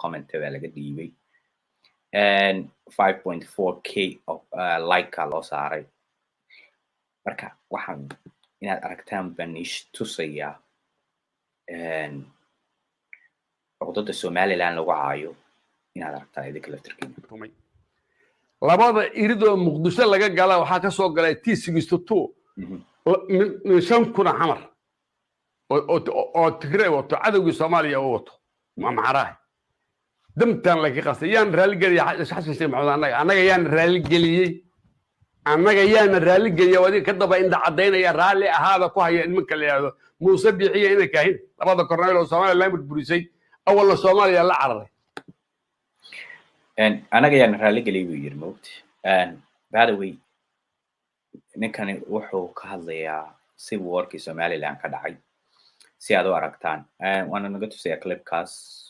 Comment baa laga dhiibay, 5.4K of like-ka loo saaray. Marka waxaan inaad aragtaan baan ish tusayaa cuqdada Somaliland lagu caayo, inaad aragtaan idinka laftirkiina. Labada iridoo Muqdisho laga gala waxaa ka soo galay T-62 min 5,000 Xamar oo Tigray wato, cadowgii Soomaaliya oo wato Maxaraha damtaan laga qasay. Yaan raaligeliya Xasan Sheekh Maxamuud? Annaga yaan raaligeliyey? Annaga yaana raaligeliyey? Adiga ka daba indha caddaynaya, raalli ahaada ku haya nimanka la yidhahdo Muuse Biixiya ina Kaahin, labada korneyl oo Soomaaliya la burburisay, awalna Soomaaliya la cararay. Anaga yaan raaligeliyey buu yiri, mogti. By the way, ninkani wuxuu ka hadlayaa civil warkii Somaliland ka dhacay, si aad u aragtaan. Waana naga tusaya clipkaas.